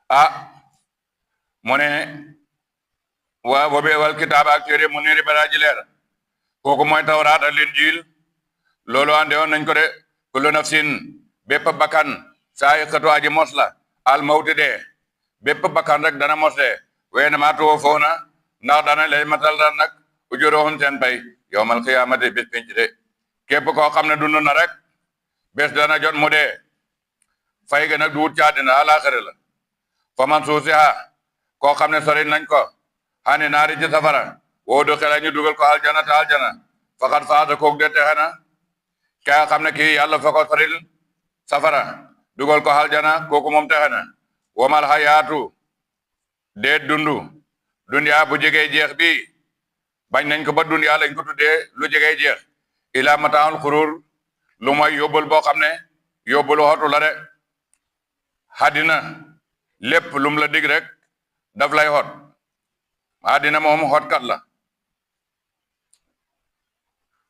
ah mu ne wa be wal kitaaba ak téere mu niiri baraaji leer kooku mooy tawraat ak linjiil loolu ande woon nañ ko de kullu nafsin bépp bakkan saa yëkkatu aji mos la al mawti de bépp bakkan rek dana mos de weene maa tuwo foo na ndax dana lay matal daan nag ujurohum seen pay yowmal qiyaamati bés penc de képp koo xam ne dund na rek bés dana jot mu dee fay ga nag du wut ci àddina àlaaxira la fa man suusiha koo xam ne sori nañ ko xani naari ci safara woo du xela ñu dugal ko aljana te aljana faxat faasa koog de texe na ka xam ne kii yàlla fa ko soril safara dugal ko aljana kooku moom texe na wamal hayaatu dee dundu dunyaa bu jegee jeex bi bañ nañ ko ba dunyaa lañ ko tuddee lu jegee jeex ila mataanul xurur lu mooy yóbbul boo xam ne yóbbulu xotu la de àddina lépp lum la dig rek daf lay xot àddina moom xotkat la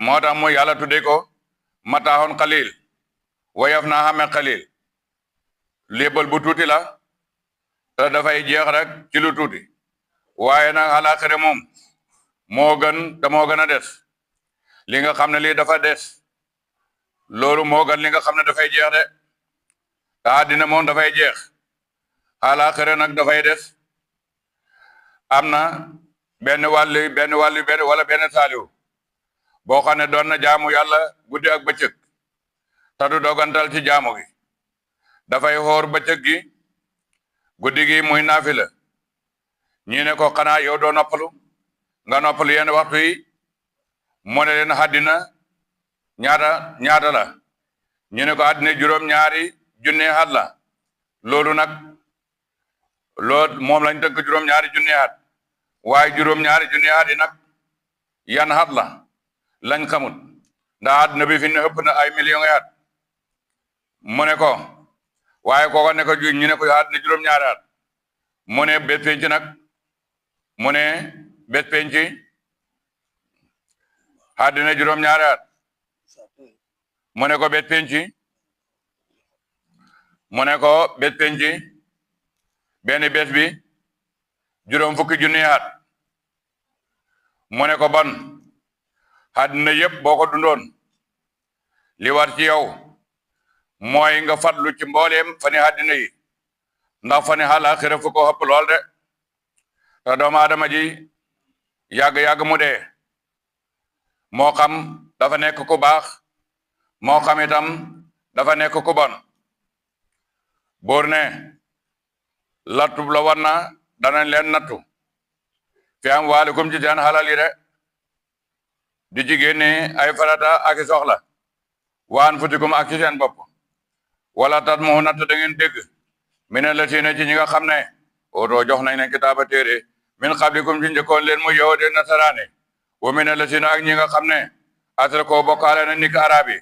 moo tax mu yàlla tuddee ko mataaxoon xalil wayaf naa xame xalil léebal bu tuuti la te dafay jeex rek ci lu tuuti waaye nag àllaaxira moom moo gën te moo gën a des li nga xam ne lii dafa des loolu moo gën li nga xam ne dafay jeex de te àddina moom dafay jeex àllaaxira nag dafay des am na benn wala benn saaliw boo xam ne doon na jaamu yàlla guddi ak bëccëg te du dogantal ci jaamu gi dafay xoor bëccëg gi guddi gi muy naafila ñi ne ko xanaa yow doo noppalu nga noppalu yenn waxtu yi mu ne leen àddina ñaata la ñu ne ko àddina juróom-ñaari junne at la loolu nag moom lañ tënk juróom-ñaari junne at waaye juróom-ñaari junne at yi nag yan at la lañ xamut ndax àddina bi fi ne ëpp na ay millions at mu ne ko waaye kooko ne ko ñu ne ko àddina juróom-ñaari at mu ne bés penc nag mu ne bés penc àddina juróom-ñaari at mu ne ko bés penc mu ne ko bés penc benn bés bi juróom fukki junni at mu ne ko bon àddina yëpp boo ko dundoon li war ci yow mooy nga fatlu ci mbooleem fani àddina yi ndax fani àllaaxira fu ko ëpp lool de te doomu aadama ji yàgg-yàgg mu dee moo xam dafa nekk ku baax moo xam itam dafa nekk ku bon buur ne lattu la war na danañ leen nattu fi am waalikum ci seen xalal yi de di ci génne ay farata ak i soxla waan futikum ak ci seen bopp wala tat mu natt da ngeen dégg mi ne la siina ci ñi nga xam ne oto jox nañ leen kitaaba téere min qablikum ci njëkkoon leen mu yow de nasaraane wa mi ne la siina ak ñi nga xam ne asra ko bokkaale na nik arab yi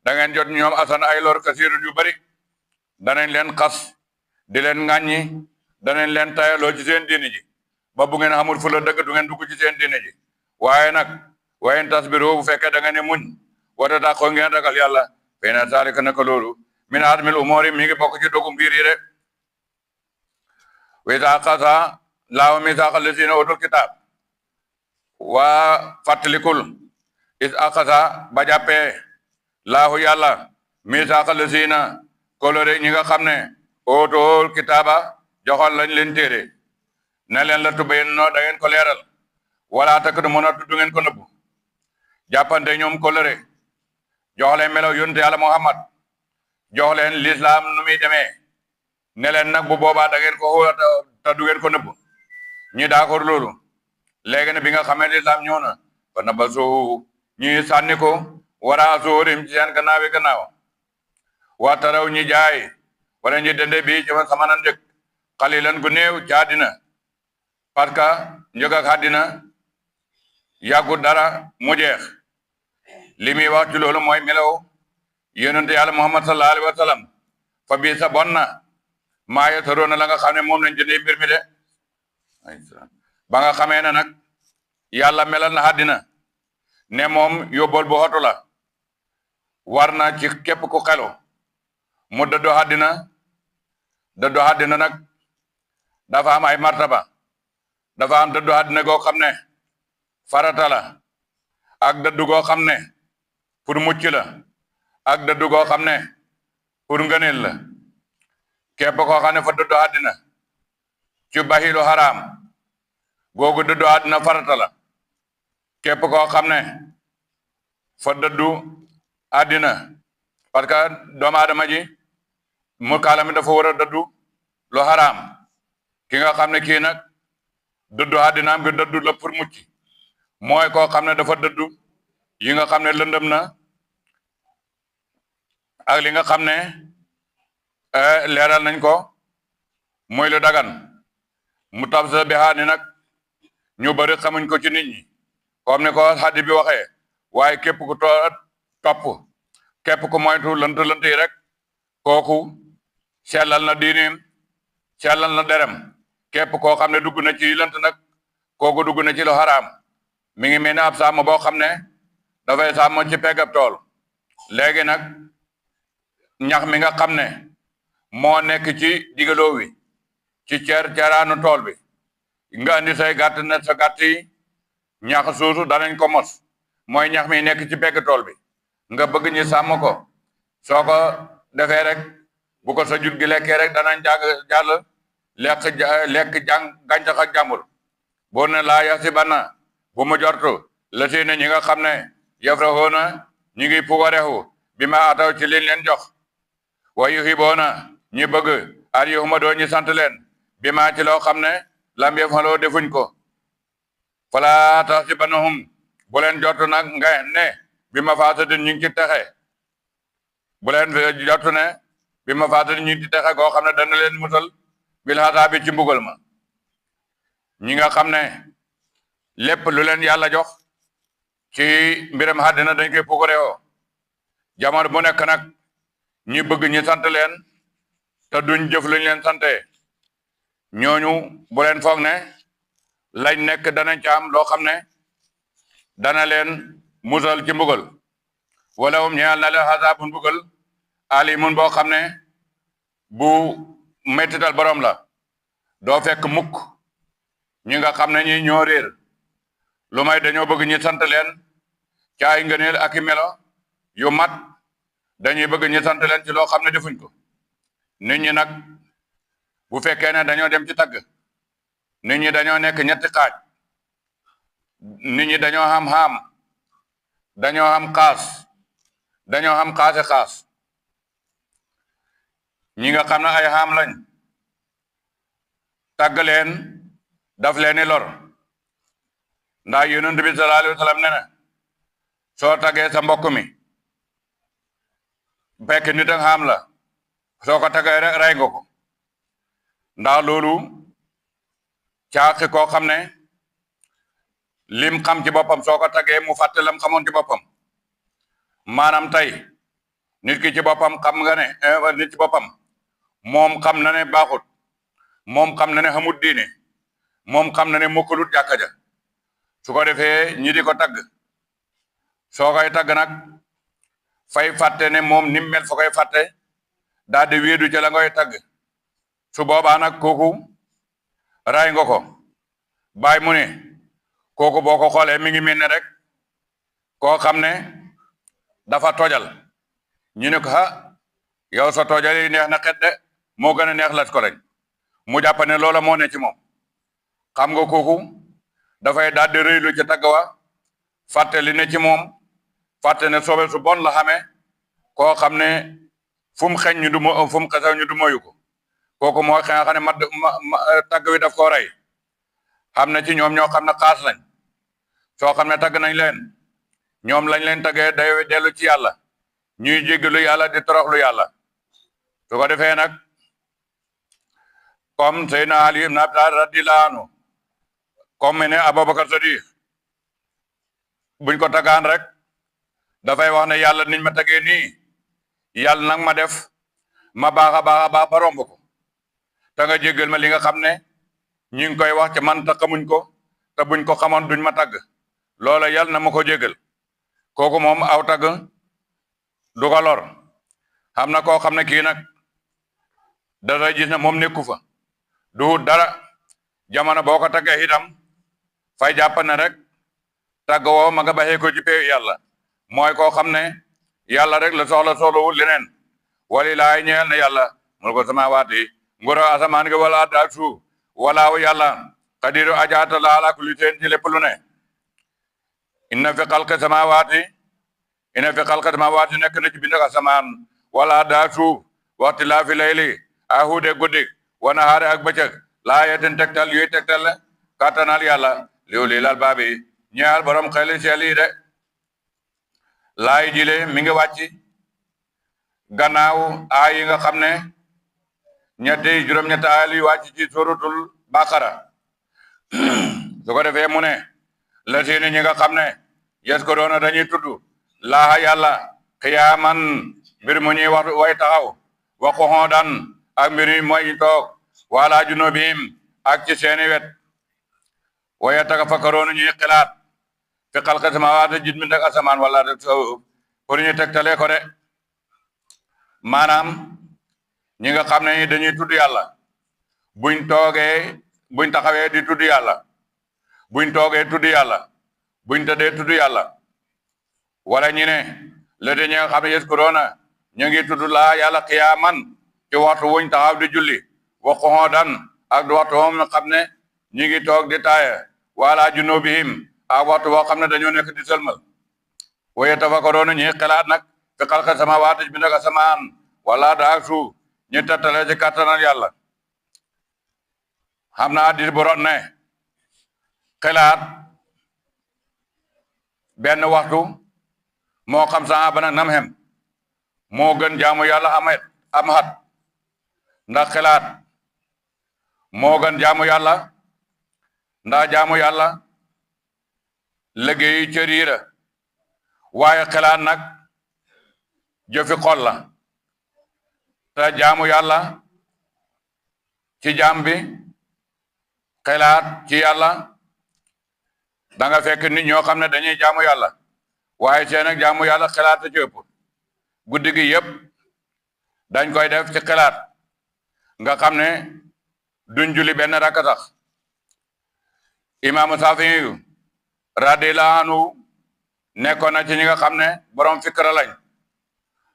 da ngeen jot ñoom asan ay lor kasiirun yu bari danañ leen xas di leen ŋàññi danañ leen tayaloo ci seen diini ji ba bu ngeen xamul fu la dëgg du ngeen dugg ci seen diini ji waaye nag wayen tasbiru bu fekkee da nga ne muñ wata daa ko ngeen ragal yàlla fay na saalika naka loolu min azmil umuri mi ngi bokk ci dogu mbir yi de wa iza xasa laahu misaaqa lazina utul kitaab waa fàttalikul is axasa ba jàppee laahu yàlla misaaqa lazina kolore ñi nga xam ne utul kitaaba joxoon lañ leen téere ne leen la tubayen noo da ngeen ko leeral wala takk mën a tudd ngeen ko nëbbu jàppante ñoom kolore jox leen melaw yonte yàlla Muhammad jox leen lislaam nu muy demee ne leen nag bu boobaa da ngeen ko te du ngeen ko nëbbu ñi d'accord loolu léegi ne bi nga xamee lislaam ñëw na fa na ba soo ñi sànni ko wara sóorim ci seen gannaaw wa taraw ñi jaay wala ñi dende bi ci sama nan njëkk xalilan gu néew ci àddina parce que njëg ak àddina yàggut dara mu jeex li muy wax ci loolu mooy melaw yonente yàlla Muhammad sallallahu alayhi wa sallam fa bii sa bon na maa yataroona la nga xam ne moom lañ jëndee mbir mi de ba nga xamee ne nag yàlla melal na àddina ne moom yóbbal bu xotu la war na ci képp ku xelu mu dëddoo àddina nag dafa am ay martaba dafa am dëddu àddina goo xam ne farata la ak dëddu goo xam ne pour mucc la ak dëddu goo xam ne pour ngëneel la képp koo xam ne fa dëddu àddina ci baxilu haram googu dëddu àddina farata la képp koo xam ne fa dëddu àddina parce que doomu aadama ji mu kaalami dafa war a dëddu lu haram ki nga xam ne kii nag dëddu àddinaam gi dëddu la pour mucc mooy koo xam ne dafa dëddu yi nga xam ne lëndëm na ak li nga xam ne leeral nañ ko muy lu dagan mu tab sa bixaani nag ñu bari xamuñ ko ci nit ñi comme ni ko hadis bi waxee waaye képp ku topp képp ku moytu lënt yi rek kooku sellal na diinim sellal na derem képp koo xam ne dugg na ci lënt nag kooku dugg na ci lu xaraam mi ngi mel ne ab sàmm boo xam ne dafay sàmm ci peggab tool léegi nag ñax mi nga xam ne moo nekk ci digaloo wi ci ceeraanu tool bi nga andi say gàtt ne sa gàtt yi ñax suusu danañ ko mos mooy ñax mi nekk ci pegg tool bi nga bëgg ñi sàmm ko soo ko defee rek bu ko sa jur gi lekkee rek danañ jàll lekk gàncax ak jàmbur boo ne laa yaxsi banna bu mu jortu la si ne ñi nga xam ne yafrahuuna ñi ngi pugarehu bi ma ataw ci liñ leen jox wa yuhibuuna ñi bëgg ar yuhmadoo ñi sant leen bi ma ci loo xam ne lam yafaloo defuñ ko fala tahsibannahum bu leen jortu nag nga ne bi ma faatadin ñu ngi ci texe bu leen jortu ne bi ma faatadin ñu ngi ci texe goo xam ne dana leen musal bil hasaabi ci mbugal ma ñi nga xam ne lépp lu leen yàlla jox ci mbiram àddina dañ koy puukarewoo jamono bu nekk nag ñi bëgg ñi sant leen te duñ jëf luñ leen sante ñooñu bu leen foog ne lañ nekk danañ ci am loo xam ne dana leen musal ci mbugal wala um ñeel na leen hasaabun mbugal alimun boo xam ne bu mettital borom la doo fekk mukk ñi nga xam ne ñi ñoo réer lu may dañoo bëgg ñi sant leen ci ay ngëneel ak i melo yu mat dañuy bëgg ñi sant leen ci loo xam ne defuñ ko nit ñi nag bu fekkee ne dañoo dem ci tagg nit ñi dañoo nekk ñetti xaaj nit ñi dañoo xam xaam dañoo xam xaas dañoo xam xaase xaas ñi nga xam ne ay xaam lañ tagg leen daf leeni lor ndax yonent bi sallallahu alayhi wa sallam ne na soo taggee sa mbokk mi fekk nit ak xaam la soo ko taggee rek rey nga ko ndax loolu caaqi koo xam ne lim xam ci boppam soo ko taggee mu fàtte lam xamoon ci boppam maanaam tey nit ki ci boppam xam nga ne nit ci boppam moom xam na ne baaxut moom xam na ne xamut diine moom xam na ne mokkalut jàkka ja su ko defee ñi di ko tagg soo koy tagg nag fay fàtte ne moom nim mel fa koy fàtte daal di wéedu ci la ngoy tagg su boobaa nag kooku ray nga ko bàyyi mu ne kooku boo ko xoolee mi ngi mel ne rek koo xam ne dafa tojal ñu ne ko yow sa tojal yi neex na xet de moo gën a neex lat ko lañ mu jàpp ne loola moo ne ci moom xam nga kooku dafay daal di rëylu ci tagg wa fàtte li ne ci moom fàtte ne sobe su bon la xamee koo xam ne fu mu xeñ ñu du fu mu xesaw ñu du moyu ko kooku moo xam ne tagg wi daf ko rey xam ne ci ñoom ñoo xam ne xaas lañ soo xam ne tagg nañ leen ñoom lañ leen taggee day dellu ci yàlla ñuy jéggalu yàlla di toroxlu yàlla su ko defee nag comme Seydina Ali ibn Abi Talib radiyallahu anhu comme ne Abubakar Sadiq buñ ko tagaan rek dafay wax ne yàlla niñ ma tagee nii yàlla nag ma def ma baax a baax ba romb ko te nga jéggal ma li nga xam ne ñi ngi koy wax ci man te xamuñ ko te buñ ko xamoon duñ ma tagg loola yàlla na ma ko jéggal kooku moom aw tagg du ko lor xam na koo xam ne kii nag dafay gis ne moom nekku fa du dara jamono boo ko taggee itam fay jàpp ne rek tagg woo ma nga baxee ko ci pee yàlla mooy koo xam ne yàlla rek la soxlawul leneen wali laay ñeel na yàlla mul ko samaawaati ngoro asamaan nga wala daal suuf walaaw yàlla qadiru ajaata la ala kulli seen ci lépp lu ne inna fi xalqi samaawaati nekk na ci bind asamaan wala daal suuf waxti laa fi layli ahude guddik wa nahaari ak bëccëg laa yetin tegtal yuy tegtal kattanal yàlla liw lii lal baabi ñaal borom xeli seel yi de laay jile mi ngi wàcc gannaaw aay yi nga xam ne juróom-ñetti aay yi wàcc ci suratul baqara su ko defee mu ne la seeni ñi nga xam ne yes ko doona dañuy tudd laaha yàlla xiyaaman mbir mu ñuy wax way taxaw wa qu'udan ak mbir mi mooy toog wala junubihim ak ci seeni wet wa yatafakkaruuna ñuy xalaat fi xalqi samaawaati jit mi ndak asamaan wala rek suuf pour ñu tegtale ko de maanaam ñi nga xam ne dañuy tudd yàlla buñ taxawee di tudd yàlla buñ toogee tudd yàlla buñ tëddee tudd yàlla wala ñu ne la de ñi nga xam ne yaskuruuna ñu ngi tudd laa yàlla qiyaaman ci waxtu wuñ taxaw di julli wa qu'udan ak du waxtu moom xam ne ñi ngi toog di taaya wala junubihim ak waxtu boo xam ne dañoo nekk di sëlmal wa yatafakkaruuna ñuy xalaat nag fi xalqi samaawaati bi nag asamaan wala daa suuf ñu tattale ci kattanal yàlla xam naa di borom ne xalaat benn waxtu moo xam sa ba nag nam xem moo gën jaamu yàlla am xat ndax xalaat moo gën jaamu yàlla ndax jaamu yàlla liggéeyu cër yi la waaye xalaat nag jëfi xol la te jaamu yàlla ci jaam bi xalaat ci yàlla da nga fekk nit ñoo xam ne dañuy jaamu yàlla waaye seen ak jaamu yàlla xalaat ci ëpp guddi gi yëpp dañ koy def ci xalaat nga xam ne duñ julli benn rakka sax imaamu Saafi'i radiyallahu anhu nekkoon na ci ñi nga xam ne borom fikra lañ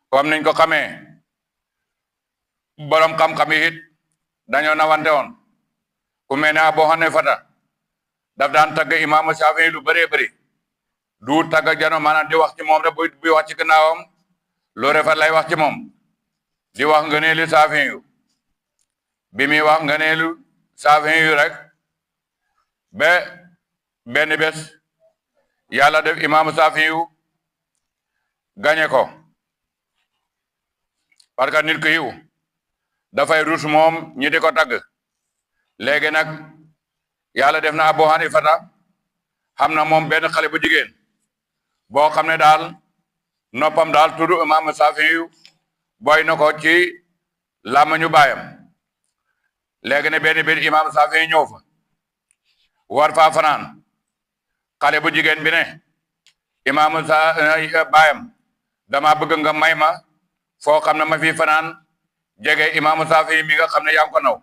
comme niñ ko xamee borom xam-xam yi it dañoo nawante woon ku mel ne Abu Hanifa daf daan tagg imaamu Saafi'i lu bëree bëri du tagg jano maanaam di wax ci moom rek buy wax ci gannaawam lu rafet lay wax ci moom di wax ngëneelu Saafi'i bi muy wax ngëneelu Saafi'i rek ba benn bés yàlla def imaamu Saafi'i gañe ko parce que nit ku yiw dafay rus moom ñi di ko tagg léegi nag yàlla def na Abu Hanifa xam na moom benn xale bu jigéen boo xam ne daal noppam daal tudd imaamu Saafi'i boy na ko ci làmmiñu baayam léegi ne benn biir imaamu Saafi'i ñëw fa war faa fanaan xale bu jigéen bi ne imaamu baayam dama bëgg nga may ma foo xam ne ma fi fanaan jege imaamu Saafi'i mi nga xam ne yaa ngi ko naw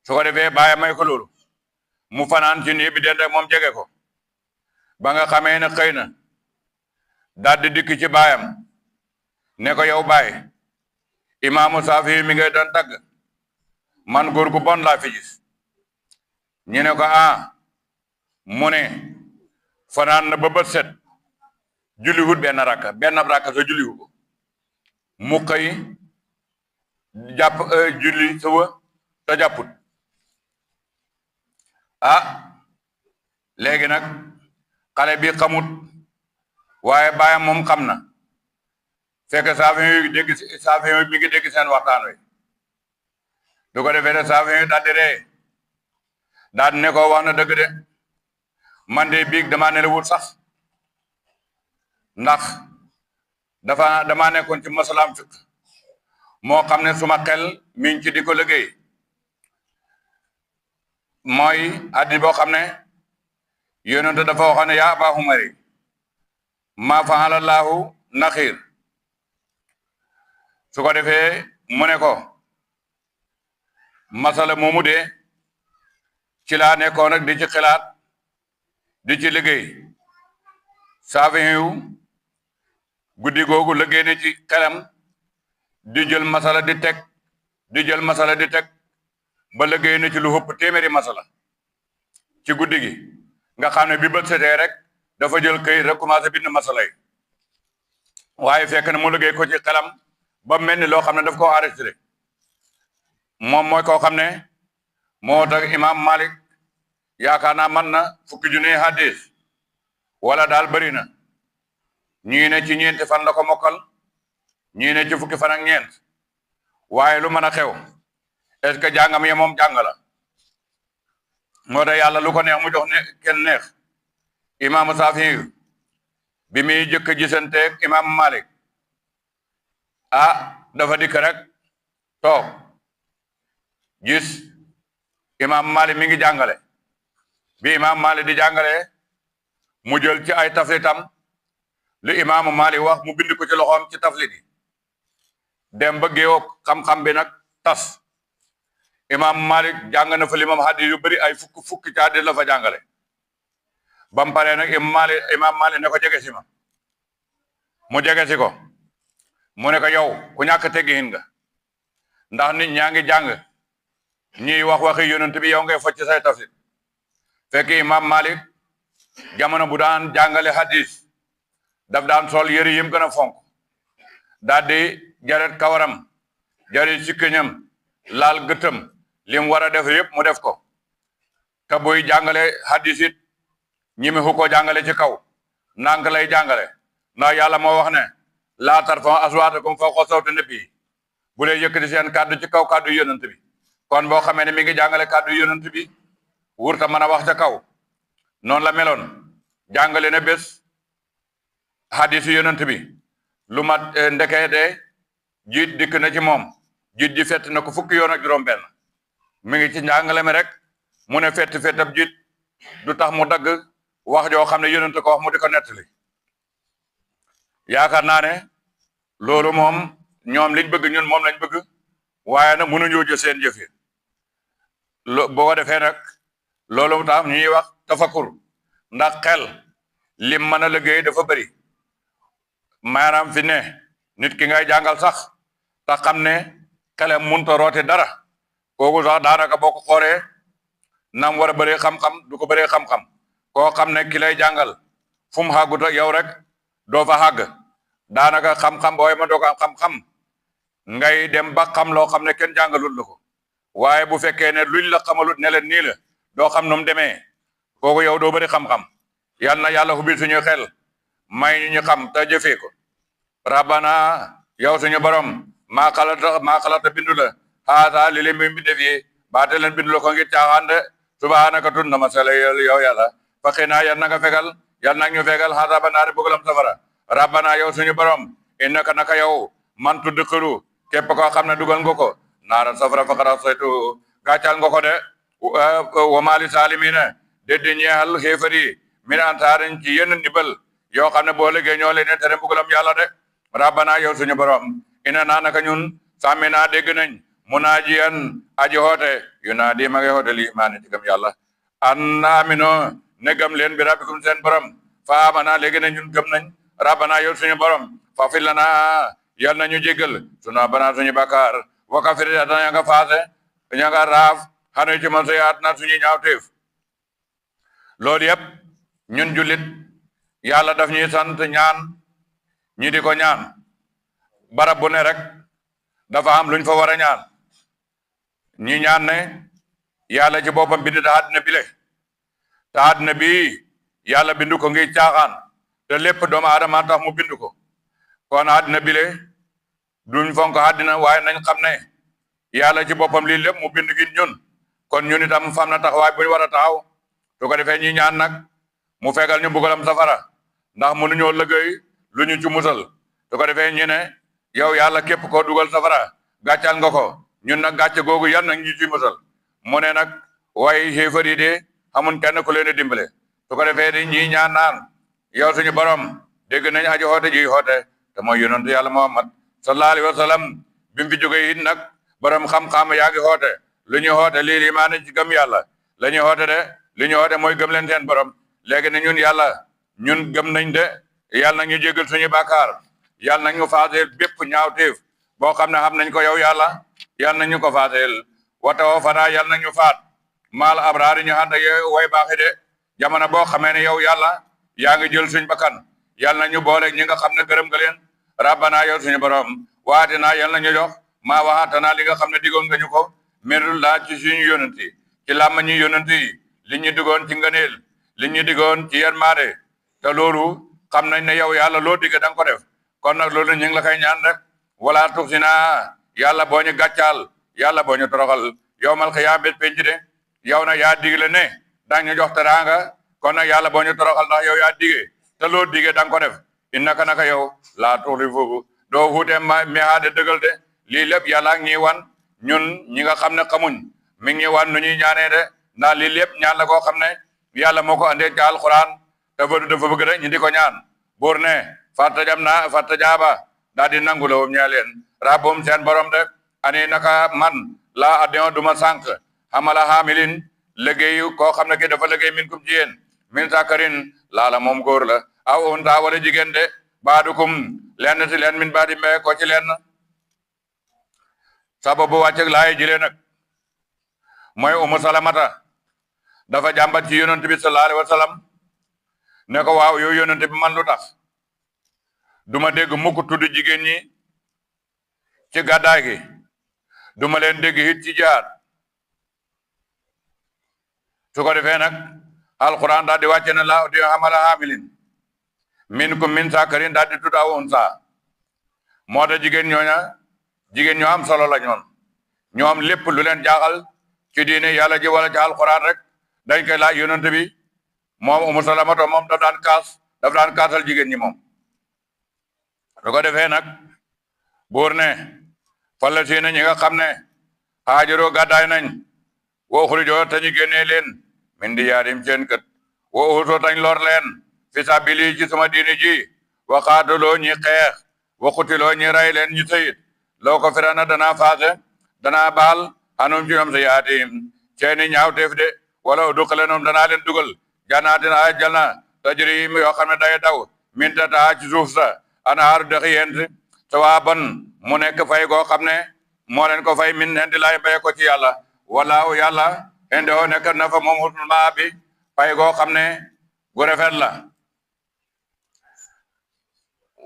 su ko defee baayam may ko loolu mu fanaan ci nii bi den rek moom jege ko ba nga xamee ne xëy na daal di dikk ci baayam ne ko yow baay imaamu Saafi'i mi ngay doon tagg man góor gu bon laa fi gis ñu ne ko mu ne fanaan na ba bët set julliwut benn rakka sa julliwu ko mu xëy jàpp julli suba te jàpput léegi nag xale bi xamut waaye baayam moom xam na fekk Saafi'i mi ngi dégg seen waxtaan wi du ko defee de Saafi'i daal di ree daal ne ko wax na dëgg de man de biig dama nelawut sax ndax dama nekkoon ci masalaam fiq moo xam ne suma xel mi ngi ci di ko liggéey mooy hadis boo xam ne yonent dafa waxoon ne yaa Abaa Umari maa fa'ala Allaahu naxiir su ko defee mu ne ko masala moomu de ci laa nekkoon nag di ci xalaat di ci liggéey Saafiyu guddi googu liggéey na ci xelam di jël masala di teg di jël masala di teg ba liggéey na ci lu ëpp téeméeri masala ci guddi gi nga xam ne bi bët setee rek dafa jël këyit rek commencé bind masala yi waaye fekk na mu liggéey ko ci xelam ba mel ni loo xam ne daf koo enregistré moom mooy koo xam ne moo tax imam Malik yaakaar naa man na fukki junni hadis wala daal bëri na ñii ne ci ñeenti fan la ko mokkal ñii ne ci fukki fan ak ñeent waaye lu mën a xew est-ce que jàngam ye moom jàng la moo tax yàlla lu ko neex mu jox ne kenn neex imaamu Saafi bi muy jëkk a gisanteeg imam Malik dafa dikk rek toog gis imam Malik mi ngi jàngale bi imam Malik di jàngale mu jël ci ay taflitam li imaamu Malik wax mu bind ko ci loxoom ci taflit yi dem ba géewoo xam-xam bi nag tas imam Malik jàng na fa limam hadis yu bëri ay fukki ci hadis la fa jàngale ba mu paree nag imam Malik ne ko jege si ma mu jege si ko mu ne ko yow ku ñàkk teggiin nga ndax nit ñaa ngi jàng ñiy wax waxi yonent bi yow ngay focc say tafsir fekk imam Malik jamono bu daan jàngale hadis daf daan sol yëri yim gën a fonk daal di jaret kawaram jaret sikkiñam laal gëtëm lim war a def yëpp mu def ko te buy jàngale hadis it ñi mi xu ko jàngale ci kaw nank lay jàngale ndax yàlla moo wax ne laa tarfa'u aswaatakum fawqa sawti nabi bu lee yëkkati seen kàddu ci kaw kàddu yonent bi kon boo xamee ne mi ngi jàngale kàddu yonent bi wurta mën a wax ca kaw noonu la meloon jàngale na bés hadisu yonent bi lu mat ndekee de jiit dikk na ci moom jiit ji fett na ko fukki yoon ak juróom benn mi ngi ci njàngale mi rek mu ne fettab jiit du tax mu dagg wax joo xam ne yonent ko wax mu di ko nettali yaakaar naa ne loolu moom ñoom liñ bëgg ñun moom lañ bëgg waaye nag mënuñoo jël seen jëf yi boo ko defee nag loolu tax ñuy wax tafakkur ndax xel lim mën a liggéey dafa bëri maanaam fi ne nit ki ngay jàngal sax te xam ne xelam munta roote dara kooku sax daanaka boo ko xoolee nam war a bëree xam-xam du ko bëree xam-xam koo xam ne ki lay jàngal fu mu xàggut ak yow rek doo fa xàgg daanaka xam-xam booy ma doo ko am xam-xam ngay dem ba xam loo xam ne kenn jàngalul la ko waaye bu fekkee ne luñ la xamalut ne leen nii la doo xam nu mu demee kooku yow doo bëri xam-xam yal na yàlla xubil suñu xel may ñu xam te jëfee ko rabbana yow suñu borom maa xalata bindu la haasa li leen bi defee baate leen bindu la ko ngir caaxaan de subhanaka tun na ma sala yow yàlla fa xinaa yal na nga fegal yal na ñu fegal haasa naari bugalam safara rabbana yow suñu borom innaka naka yow man tudd xiru képp koo xam ne dugal nga ko naara safara faqad saytu gàccal nga ko de wa maali saalimiina déddi ñeexal xéefari min antaarin ci yenn nibal yoo xam ne boo liggéey ñoo leen tere mbugalam yàlla de rabbana yow suñu borom ina naa naka ñun sàmmi naa dégg nañ munaajiyan aji hoote yu naa di ma ngi hoote li imaani ci gëm yàlla an amino ne gëm leen bi rabbikum seen borom fa amana léegi ne ñun gëm nañ rabbana yow suñu borom fa fil lana yal na ñu jéggal suna bana suñu bakkaar waka firi ata ña nga faase ña nga raaf xanu ci man sayaat na suñu ñaawteef loolu yëpp ñun jullit yàlla daf ñuy sant ñaan ñi di ko ñaan barab bu ne rek dafa am luñ fa war a ñaan ñi ñaan ne yàlla ci boppam bind ta àddina bile te àddina bi yàlla bindu ko ngi caaxaan te lépp doomu aadama tax mu bindu ko kon àddina bile duñ fonk àddina waaye nañ xam ne yàlla ci boppam lii lépp mu bind gi ñun kon ñun itam fam na taxawaay bu ñu war a taxaw su ko defee ñi ñaan nag mu fegal ñu bugalam safara ndax mënuñoo liggéey lu ñu ci musal su ko defee ñu ne yow yàlla képp koo dugal safara gàccal nga ko ñun nag gàcce googu yan nag ñu ci musal mu ne nag waaye xéefar yi de xamun kenn ku leen di dimbale su ko defee di ñi ñaan naan yow suñu borom dégg nañ aji xoote ji xoote te mooy yonentu yàlla Muhammad sallallahu alayhi wa sallam bi mu fi jógee it nag borom xam-xam yaa ngi xoote lu ñu xoote lii limaane ci gëm yàlla la ñu xoote de li ñu xoote mooy gëm leen seen borom léegi ne ñun yàlla ñun gëm nañ de yàlla na ñu jégal suñu bàkkaar yàlla na ñu faaseel bépp ñaawteef boo xam ne xam nañ ko yow yàlla yàlla na ñu ko faaseel watawoo fanaa yàlla na ñu faat maal abraari ñu ànd ak way baaxi de jamono boo xamee ne yow yàlla yaa ngi jël suñ bakkan yàlla na ñu boole ñi nga xam ne gërëm nga leen rabbana yow suñu borom waate naa yàlla na ñu jox maa waxatanaa li nga xam ne digoon nga ñu ko mirul laa ci suñu yonent yi ci làmma ñi yonent yi li ñu digoon ci ngëneel li ñu digoon ci yermaade te loolu xam nañ ne yow yàlla loo digge da nga ko def kon nag loolu ñu ngi la koy ñaan rek wala tuxsina yàlla boo ñu gàccaal yàlla boo ñu toroxal yowmal xiyaam bés penc de yow na yaa digle ne dang ñu jox teraanga kon nag yàlla boo ñu toroxal ndax yow yaa dige te loo dige da nga ko def innaka naka yow laa tuxlifu doo xuute mihaade dëggal de lii lépp yàlla ak ñi wan ñun ñi nga xam ne xamuñ mi ngi wan nu ñuy ñaanee de ndax lii lépp ñaan la koo xam ne yàlla moo ko andee ci alquran dafa bëgg rek ñu di ko ñaan buur ne fatta jaaba daal di nangu lawum ñaa leen rabbum seen borom de ani naka man laa addion duma sànq xamala xaamilin liggéeyu koo xam ne ki dafa liggéey min kum ci yéen min sakarin laala moom góor la aw unta wala jigéen de baadukum lenn si leen min baadi mbee ko ci leen sababu wàcceg laay jile nag mooy umu salamata dafa jàmbat ci yonent bi sallallahu alayhi wa sallam ne ko waaw yow yonent bi man lu tax duma dégg mukk tudd jigéen ñi ci gàddaay gi duma leen dégg it ci jaar su ko defee nag alquran daal di wàcce ne la di xamala hamilin minkum min sakarin daal di tudd aw unsa moo tax jigéen ñoo am solo la ñoom lépp lu leen jaaxal ci diine yàlla ji wala ci alquran rek dañ koy laaj yonent bi moom umu salamato moom daf daan kaasal jigéen ñi moom su ko defee nag buur ne falla si na ñi nga xam ne haajaroo gàddaay nañ woo xurijoo tañu génnee leen min di yaarim seen kët woo uusoo tañ lor leen fi sabili ci sama diine ji waxaatuloo ñi xeex waxutiloo ñi ray leen ñu sayit loo ko firana danaa faase danaa baal anum ci ñoom sa yaatim seeni ñaawteef de wala duqale noom danaa leen dugal janaatin ay jalna tajri yoo xam ne day daw min tata ci suuf sa anaaru dëxi yent sawaaban mu nekk fay goo xam ne moo leen ko fay min indi lay mbéye ko ci yàlla walaaw yàlla indi oo nekk na fa moom husnul maa bi fay goo xam ne gu rafet la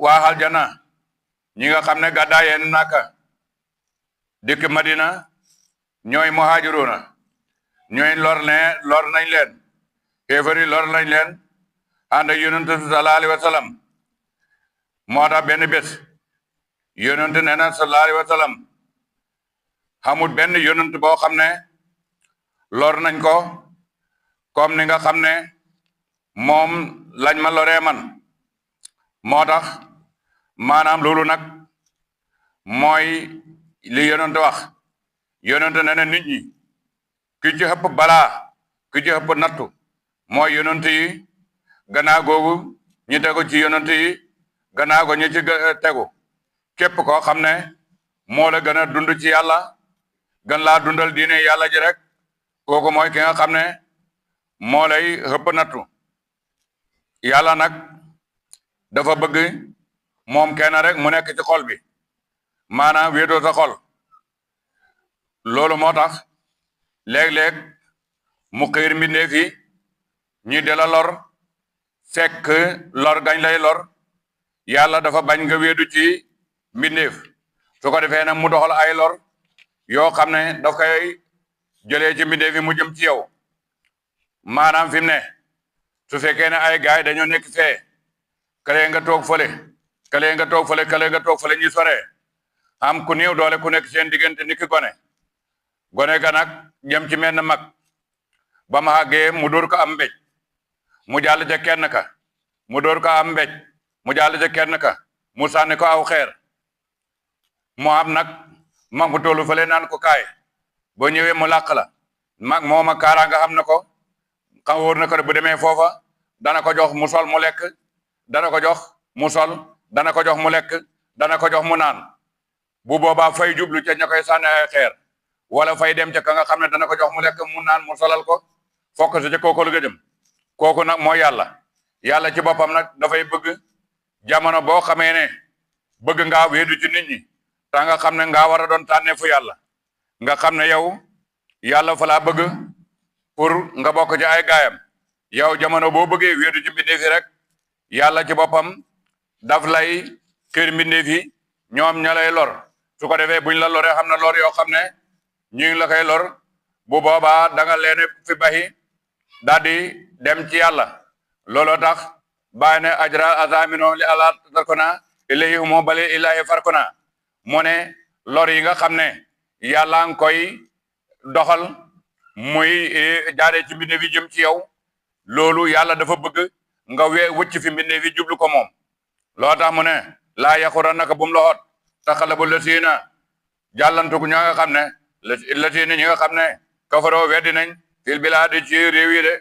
waaxal jana ñi nga xam ne gàddaayeen naka dikk madina ñooy muhajiruna ñooy lor nañ leen kéefari lor nañ leen ànd ak yonent sallallahu alayhi wa sallam moo tax benn bés yonent nee na sallallahu alayhi wa sallam xamul benn yonent boo xam ne lor nañ ko comme ni nga xam ne moom lañ ma loree man moo tax maanaam loolu nag mooy li yonent wax yonent nee na nit ñi ki ci ëpp balaa ki ci ëpp nattu mooy yonent yi gannaaw googu ñi tegu ci yonent yi gannaaw go ñi ci tegu képp koo xam ne moo la gën a dund ci yàlla gën laa dundal diine yàlla ji rek kooku mooy ki nga xam ne moo lay ëpp nattu yàlla nag dafa bëgg moom kenn rek mu nekk ci xol bi maanaam wéetoo sa xol loolu moo tax léeg-léeg mu xiir mbindeef yi ñi de la lor fekk lor gañ lay lor yàlla dafa bañ nga wéedu ci mbindeef su ko defee nag mu doxal ay lor yoo xam ne daf koy jëlee ci mbindeef yi mu jëm ci yow maanaam fi mu ne su fekkee ne ay gaay dañoo nekk fee kale nga toog fële kale nga toog fële kale nga toog fële ñi sore am ku néew doole ku nekk seen diggante niki gone ga nag jëm ci menn mag ba ma àggee mu dóor ko am mbéj mu jàll ca kenn ka mu dóor ko am mbéj mu jàll ca kenn ka mu sànni ko aw xeer mu am nag mag mu tollu fële naan ko kaay boo ñëwee mu làq la mag mooma kaara nga xam na ko xam wóor na ko bu demee foofa dana ko jox mu sol mu lekk dana ko jox mu sol dana ko jox mu lekk dana ko jox mu naan bu boobaa fay jublu ca ña koy sànni ay xeer wala fay dem ca ka nga xam ne dana ko jox mu lekk mu naan mu solal ko fokk si ca kooku la jëm kooku nag mooy yàlla ci boppam nag dafay bëgg jamono boo xamee ne bëgg ngaa wéedu ci nit ñi ta nga xam ne ngaa war a doon tànneefu yàlla nga xam ne yow yàlla fa laa bëgg pour nga bokk ci ay gaayam yow jamono boo bëggee wéedu ci mbindeef yi rek yàlla ci boppam daf lay kër mbindeef yi ñoom ña lay lor su ko defee buñ la loree xam ne lor yoo xam ne ñu ngi la koy lor bu boobaa da nga leen fi baxi daal di dem ci yàlla looloo tax bàyyi ne ajra azamino li ala tarkona ilayhi humo bale ilahi farkona mu ne lor yi nga xam ne yàlla nga koy doxal muy jaaree ci mbindeef yi jëm ci yow loolu yàlla dafa bëgg nga wëcc fi mbindeef yi jublu ko moom loo tax mu ne laa yaxurannaka bum la xoot taxalabu lasiina jàllantugu ña nga xam ne lasiina ñi nga xam ne kafaroo weddi nañ fil bilaadi ci réew yi de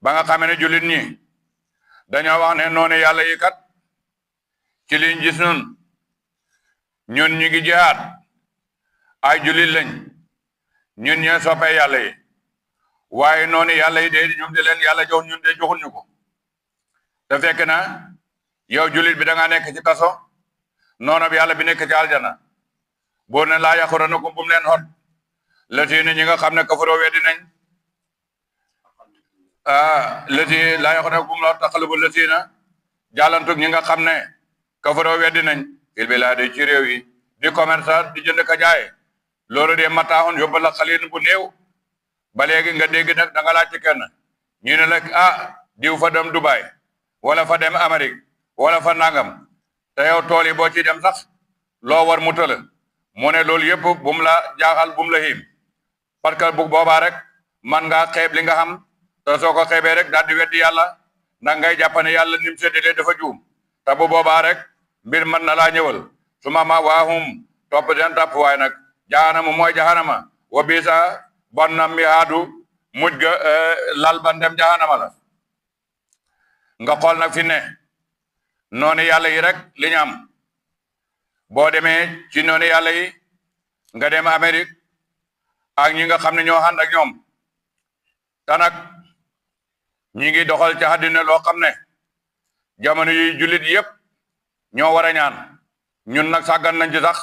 ba nga xamee ne jullit ñi dañoo wax ne noonu yàlla yi kat ci liñ gis ñun ñu ngi jihaad ay jullit lañ ñun ñee soppee yàlla yi waaye noonu yàlla yi de ñoom di leen yàlla jox ñun de joxul ñu ko te fekk na yow jullit bi da nga nekk ci kaso noonu bi yàlla bi nekk ci aljana boo ne laa yaxuranakum bu mu leen xot latiina ñi nga xam ne kafaroo weddi nañ lati laa yaxuranakum bu mu la xot taxalubu latiina jàllantug ñi nga xam ne kafaroo weddi nañ fil bilaadi ci réew yi di commerce di jënd ka jaay loolu de mataaxoon yóbbal la xalin bu néew ba léegi nga dégg nag da nga laaj ci kenn ñu ne la diw fa dem Dubai wala fa dem Amérique wala fa nangam te yow tool yi boo ci dem sax loo war mu tëla mu ne loolu yëpp bu mu la jaaxal bu mu la xiim parce que bu boobaa rek man ngaa xeeb li nga xam te soo ko xeebee rek daal di weddi yàlla ndax ngay jàpp ne yàlla nim séddalee dafa juum te bu boobaa rek mbir mën na laa ñëwal su ma waahum topp den topp waaye nag jahanama mooy jahanama wa bisa bon na mi haadu mujj ga lal ba dem jahanama la nga xool nag fi ne noonu yàlla yi rek li ñu am boo demee ci noonu yàlla yi nga dem Amérique ak ñi nga xam ne ñoo ànd ak ñoom te nag ñi ngi doxal ci àddina loo xam ne jamono yi jullit yëpp ñoo war a ñaan ñun nag sàggan nañ ci sax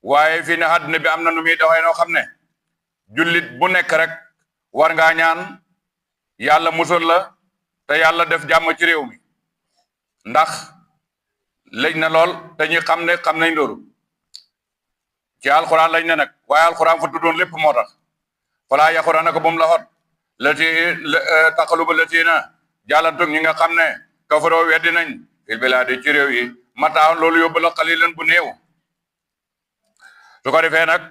waaye fii ne àddina bi am na nu muy doxee noo xam ne jullit bu nekk rek war ngaa ñaan yàlla musal la te yàlla def jàmm ci réew mi ndax lëj na lool te ñi xam ne xam nañ loolu ci alxuraan lañ ne nag waaye alxuraan fa tuddoon lépp moo tax falaa yaxuranaka bu mu la xot lati taqaluba latiina jàllantug ñi nga xam ne kafaroo weddi nañ fil bilaadi ci réew yi mataawoon loolu yóbbu la xalilan bu néew su ko defee nag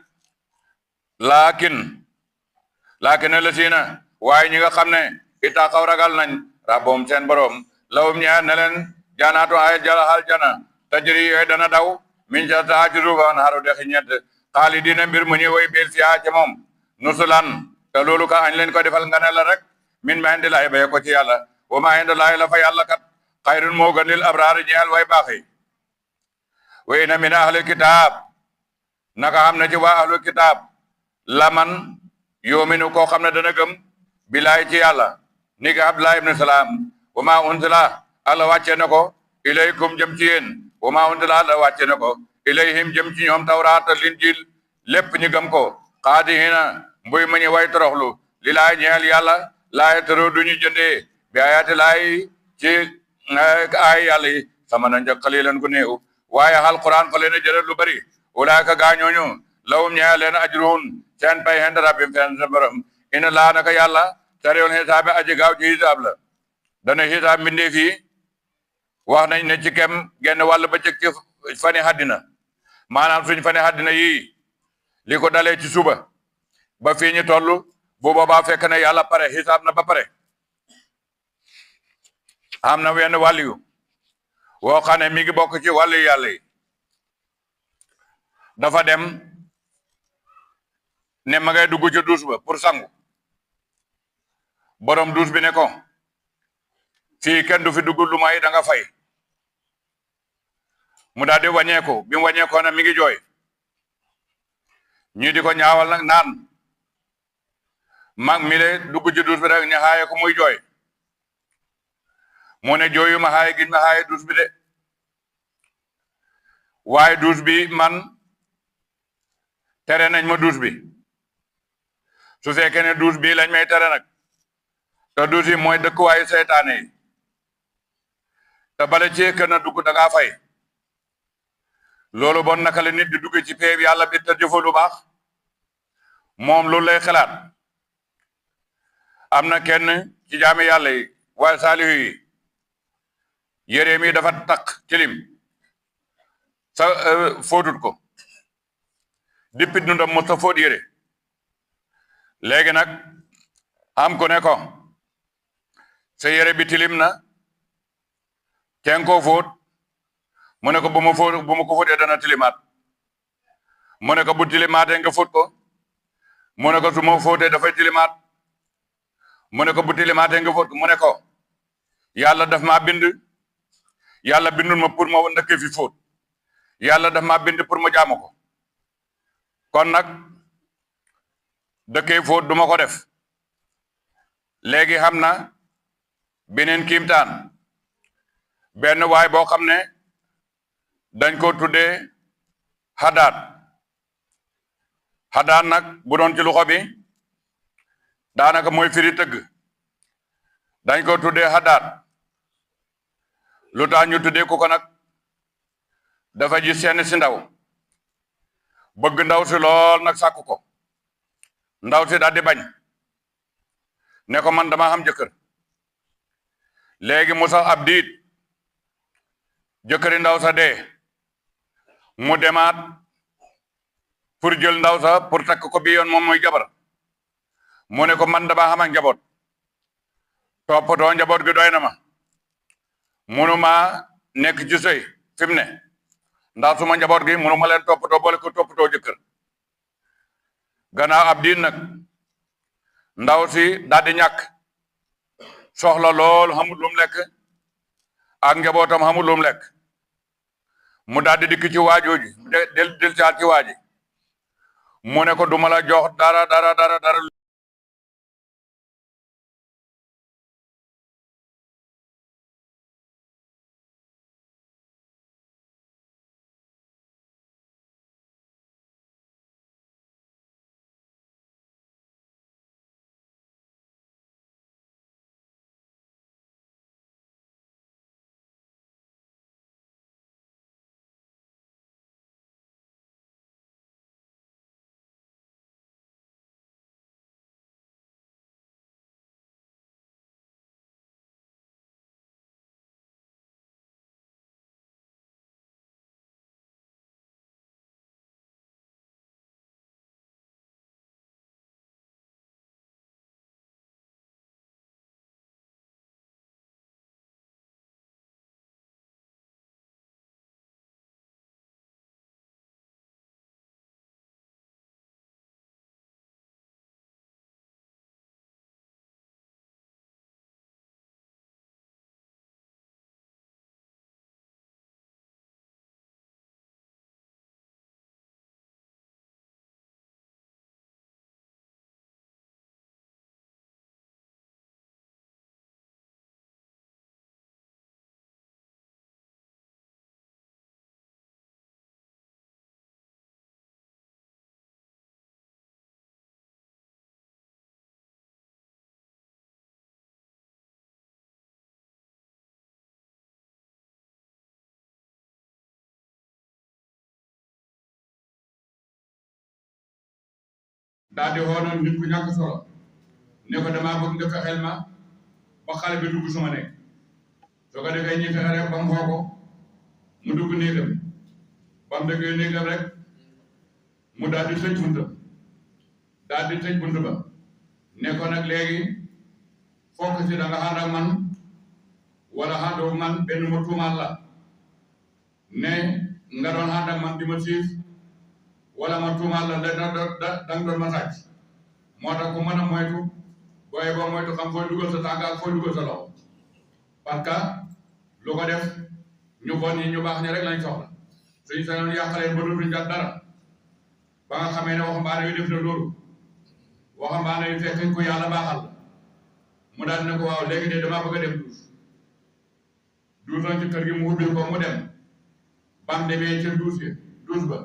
laakin latiina waaye ñi nga xam ne ittaqaw ragal nañ rabboom seen borom lawum ñeer ne leen jaanaatu ay jalaxal jana tajri yooyu dana daw min ca taa ci suufa naaru dexi ñett xaalidina mbir mu ñuy woy biir fiyaa ca moom nusulan te loolu ka añ leen ko defal nga ne la rek min ma indi laay baye ko ci yàlla wa ma indi laay la fa yàlla kat xayrun moo gënil abraari ñeel way baax yi wa inna min ahlil kitaab naka xam ne ci waa ahlul kitaab laman yoominu koo xam ne dana gëm bilaay ci yàlla ni ki Abdullah ibn Salaam wa ma unzila ala wàcce na ko ilaykum jëm ci yéen wa ma unzila ala wàcce na ko ilayhim jëm ci ñoom tawraat linjil lépp ñu gëm ko xaadihina mbuy ma ñu way toroxlu li laay ñeel yàlla laay toro duñu jëndee bi ayaati laay ci ay yàlla yi sama na njëkk xalilan gu néew waaye alquran fa leen a jëral lu bari ulaaka gaañooñu lawum ñeel leen ajruhun seen pay hen rabbim seen sa borom ina laa naka yàlla sariwul xisaabe aji gaaw ci xisaab la dana xisaab mbindee fii wax nañ ne ci kem genn wàll ba cëg ci fani àddina maanaam suñ fani àddina yii li ko dalee ci suba ba fii ñu toll bu boobaa fekk na yàlla pare xisaab na ba pare am na wenn wàlliyu woo xam ne mi ngi bokk ci wàllu yàlla yi dafa dem ne ma ngay dugg ci duus ba pour sangu borom duus bi ne ko fii kenn du fi dugg lu may da nga fay mu daal di wàññeeku bi mu wàññeekoo na mi ngi jooy ñi di ko ñaawal nag naan mag mi le dugg ci duus bi rek ñu xaaye ko muy jooy mu ne jooyu ma xaaye giñ ma xaaye duus bi de waaye duus bi man tere nañ ma duus bi su fekkee ne duus bi lañ may tere nag te duus yi mooy dëkkuwaayu seytaane yi te bala ci kën a dugg da ngaa fay loolu bon naka la nit di dugg ci péeb yàlla bi te jëfa lu baax moom loolu lay xalaat am na kenn ci jaami yàlla yi waaye saalihu yi yéreem yi dafa takk tilim sa fóotut ko dippi dundam mo sa fóot yére léegi nag am ku ne ko sa yére bi tilim na teen koo fóot mu ne ko bu ma ko fóotee dana tilimaat mu ne ko bu tilimaatee nga fóot ko mu ne ko su ma fóotee dafay tilimaat mu ne ko bu tilimaatee nga fóot mu ne ko yàlla daf maa bind yàlla bindul ma pour ma ndëkkee fi fóot yàlla daf maa bind pour ma jaamu ko kon nag dëkkee fóot duma ko def léegi xam na beneen kiimtaan benn waay boo xam ne dañ ko tuddee xadaat nag bu doon ci loxo bi daanaka mooy firi tëgg dañ ko tuddee xadaat lu tax ñu tuddee ko nag dafa gis seen si ndaw bëgg ndaw si lool nag sàkku ko ndaw si daal di bañ ne ko man dama xam jëkkër léegi mu sax ab diit jëkkëri ndaw sa dee mu demaat pour jël ndaw sa pour takk ko bi yoon moom mooy jabar mu ne ko man dama xam ak njaboot toppatoo njaboot gi doy na ma munuma nekk ci sëy fi mu ne ndax suma njaboot gi munuma leen toppatoo boole ko toppatoo jëkkër gannaaw ab diin nag ndaw si daal di ñàkk soxla lool xamul lum lekk ak njabootam xamul lum lekk mu daal di dikk ci waajooji del caat ci waaji mu ne ko duma la jox dara daal di xoonoon nit ku ñàkk solo ne ko damaa bëgg nga fexeel ma ba xale bi dugg suma nekk soo ko defee ñi fexe rek ba mu xoo ko mu dugg néegam ba mu déggee néegam rek mu daal di tëj buntam daal di tëj bunt ba ne ko nag léegi fokk si da nga ànd ak man wala àndoo man benn ma tuumaal la ne nga doon ànd ak man di ma siif wala ma tuumaal la da nga doon ma sàcc moo tax ku mën a moytu booye boo moytu xam fooy dugal sa tànk ak fooy dugal sa loxo parce que lu ko def ñu bon ñi ñu baax ñi rek lañ soxla suñu sañoon yàqaleen ba dootuñ jot dara ba nga xamee ne waxambaane wi def na loolu waxambaane wi fekk ko yàlla baaxal mu daal ne ko waaw léegi de damaa bëgg a dem duus na ci kër gi mu ubbil ko mu dem bam demee ca duus ba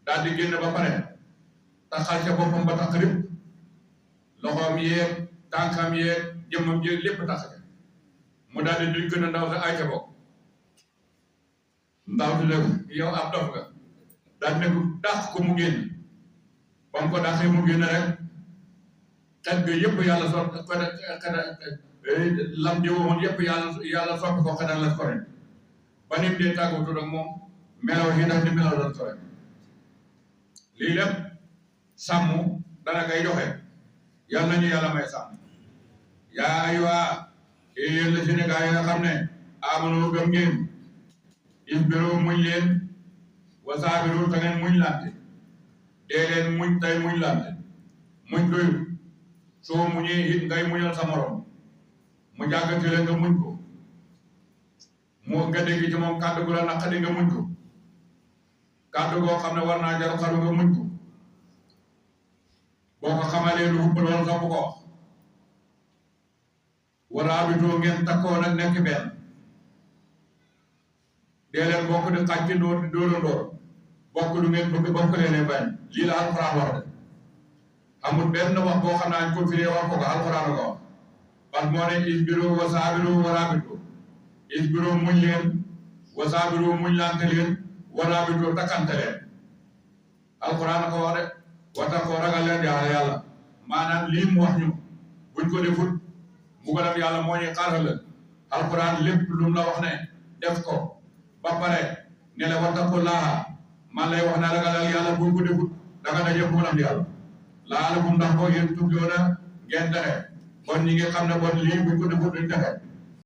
daal di génn ba pare taxal ca boppam ba tax rib loxoom yeeg tànkam yeeg jëmmam yeeg lépp tax mu daal di duñ gën a ndaw sa ay ca bokk ndaw si ne yow ab dof nga daal ne ko dàq ko mu génn ba mu ko dàqee mu génn rek xet ga yëpp yàlla lam jëwoon yëpp yàlla soppi ko xetal la ko rek ba nim dee tàggatu ak moom melaw yi ndax ni melaw doon ko rek lii lépp sàmm dana koy joxe yàlla nañu yàlla may sàmm yaa ayyuhaa yéen la Sénégal yi nga xam ne amanu gëm ngeen isbiru muñ leen wa saabiru te ngeen muñ lante dee leen muñ tey muñ lante muñ doyul soo muñee it ngay muñal sa morom mu jàggati la nga muñ ko mu nga dégg ci moom kàddu gu la naqadi nga muñ ko kàddu goo xam ne war naa jar xaru nga muñ ko boo ko xamalee lu hupp loolu sax bu ko wax waraabitoo ngeen takkoo nag nekk benn dee leen bokk di xàcc dóor di dóorandoor bokk lu ngeen bëgg bokk leen bañ lii la alxuraan wax de amul benn wax boo xam naa ko firee wax ko ko alxuraan ko wax parce que moo ne isbiru wa saabiru wa raabitu isbiru muñ leen wa saabiru muñ lante leen wa raabitu takkante leen alxuraan ko wax de wata ko ragal leen yàlla maanaam lii mu wax ñu buñ ko defut mbugalam yàlla moo ñuy xaaral la alxuraan lépp lu mu la wax ne def ko ba pare ne la wattaqullaaha man lay wax ne ragalal yàlla buñ ko defut danga daje mbugalam yàlla laalakum ndax boo ngeen tubloona ngeen texe bon ñi nga xam ne bon lii buñ ko defut duñ texe